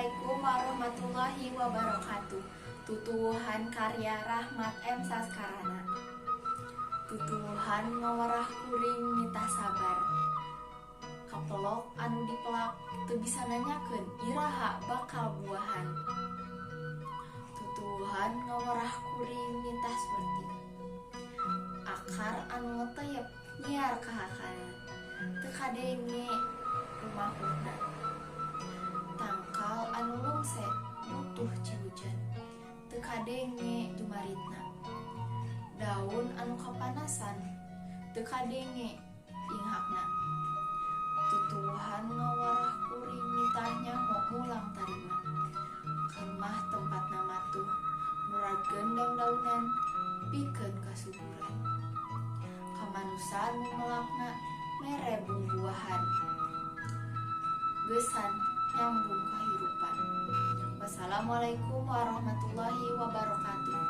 Assalamualaikum warahmatullahi wabarakatuh. Tutuwuhan karya Rahmat M. Saskarana. Tutuwuhan ngawarah kuring nitah sabar. Kapelok anu dipelak teu bisa nanyakeun iraha bakal buahan. Tutuwuhan ngawarah kuring nitah surti. Akar anu ngeteyep nyiar kahakana. Teu kadenge rumahuna. Tangkal anu lungse butuh cihujan. Teu kadenge jumaritna. Daun anu kapanasan teu kadenge inghakna. Tutuwuhan ngawarah kuring nitah nyaho mulang tarima. Kemah tempatna matuh muradkeun dangdaunan pikeun kasuburan. Kamanusan nu melakna mere bumbuahan. Geusan nyambung kahirupan. Wassalamualaikum warahmatullahi wabarakatuh.